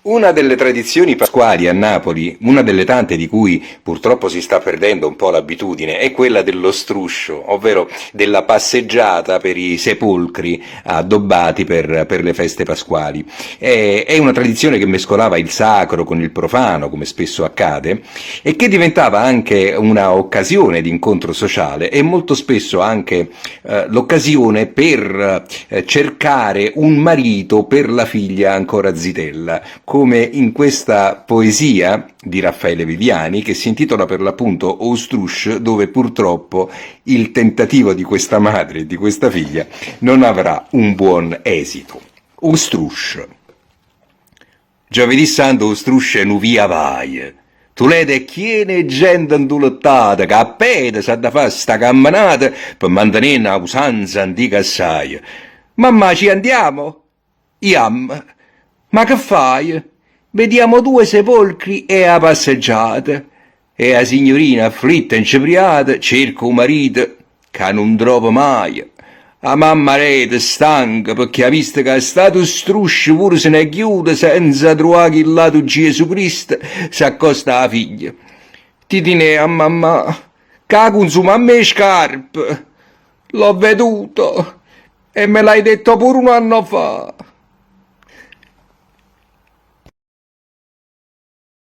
Una delle tradizioni pasquali a Napoli, una delle tante di cui purtroppo si sta perdendo un po' l'abitudine, è quella dello struscio, ovvero della passeggiata per i sepolcri addobbati per, per le feste pasquali. È, è una tradizione che mescolava il sacro con il profano, come spesso accade, e che diventava anche una occasione di incontro sociale e molto spesso anche eh, l'occasione per eh, cercare un marito per la figlia ancora zitella, come in questa poesia di Raffaele Viviani che si intitola per l'appunto 'O struscio, dove purtroppo il tentativo di questa madre e di questa figlia non avrà un buon esito. 'O struscio. Giovedì Santo 'o struscio è nu via vai. Tuleto è chiena 'e gente 'ndulettata ca a pede s'ha da fa' sta cammenata pe mantenè n'ausanza antica assaje. Mammà ci andiamo? Jamme. Ma che faje? Vediamo due sepolcri e 'a passeggiata. E 'a signurina afflitta e 'ncipriata cerca 'o marito ca nun trova maje. A mamma areta, stanca, pecché ha visto ca st'atu struscio pure se n'è ghiuto senza truvà chill'atu Giesù Cristo, s'accosta 'a figlia. Titinè a mammà, ca cunzumamm' 'e scarpe! L'ho veduto e me l'hai detto pure un anno fa.